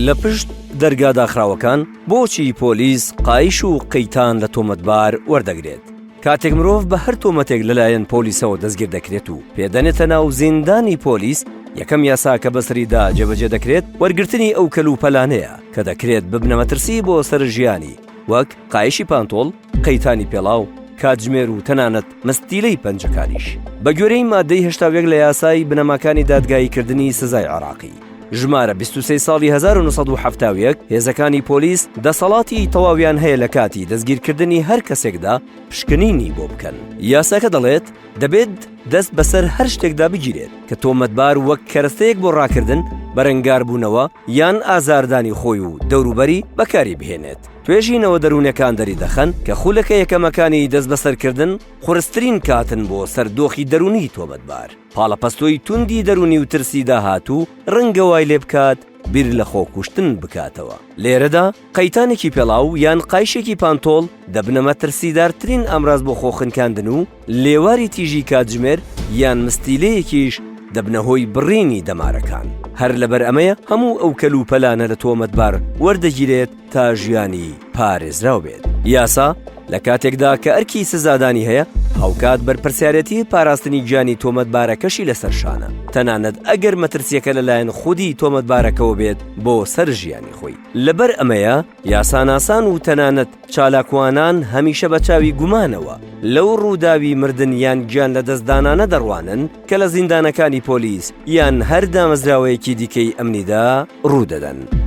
لە پشت دەرگا داخراوەکان بۆچی پۆلیس قایش و قەیتان لە تۆمەتبار وەردەگرێت؟ کاتێک مرۆڤ بە هەر تۆمەتێک لەلایەن پۆلیسەوە دەستگیر دەکرێت و پێدەنێتە ناو زیندانی پۆلیس، یەکەم یاسا کە بەسەریدا جێبەجێ دەکرێت وەرگرتنی ئەو کەلوپەلانەیە کە دەکرێت ببنە مەترسی بۆ سەر ژیانی، وەک قایشی پانتۆڵ، قەیتانی پێڵاو، کاتژمێر و تەنانەت مستیلەی پەنجەکانیش. بە گوێرەی مادەی 81 لە یاسای بنەماکانی دادگاییکردنی سزای عێراقی، ژمارە 23 ساڵی 1971، هێزەکانی پۆلیس دەسەڵاتی تەواویان هەیە لە کاتی دەستگیرکردنی هەر کەسێکدا پشکنینی بۆ بکەن. یاساکە دەڵێت، دەبێت دەست بەسەر هەر شتێکدا بگیرێت کە تۆمەتبار وەک کەرەستەیەک بۆ ڕاکردن، بەرەنگاربوونەوە یان ئازاردانی خۆی و دەوروبەری بەکاری بهێنێت. توێژینەوە دەروونەکان دەریدەخەن کە خولەکە یەکەمەکانی دەستبەسەرکردن قورسترین کاتن بۆ سەر دۆخی دەروونی تۆمەتبار. پاڵەپەستۆی توندی دەروونی و ترسی داهاتوو ڕەنگە وای لێبکات بیر لە خۆکوشتن بکاتەوە. لێرەدا قەیتانێکی پێڵاو یان قایشێکی پانتۆڵ دەبنە مەترسیدارترین ئامراز بۆ خۆخنکاندن و لێواری تیژی کاتژمێر یان مستیلەیەکیش دەبنە هۆی بڕینی دەمارەکان. هەر لەبەر ئەمەیە هەموو ئەو کەلوپەلانە لە تۆمەتبار وەردەگیرێت تا ژیانی پارێزراو بێت. یاسا لە کاتێکدا کە ئەرکی سزادانی هەیە، هاوکات بەرپرسیارێتی پاراستنی گیانی تۆمەتبارەکەشی لەسەر شانە، تەنانەت ئەگەر مەترسییەکە لەلایەن خودی تۆمەتبارەکەوە بێت بۆ سەر ژیانی خۆی. لەبەر ئەمەیە یاساناسان و تەنانەت چالاکوانان هەمیشە بە چاوی گومانەوە لەو ڕووداوی مردن یان گیان لەدەستدانانە دەڕوانن کە لە زیندانەکانی پۆلیس یان هەر دامەزراوەیەکی دیکەی ئەمنیدا ڕوودەدەن.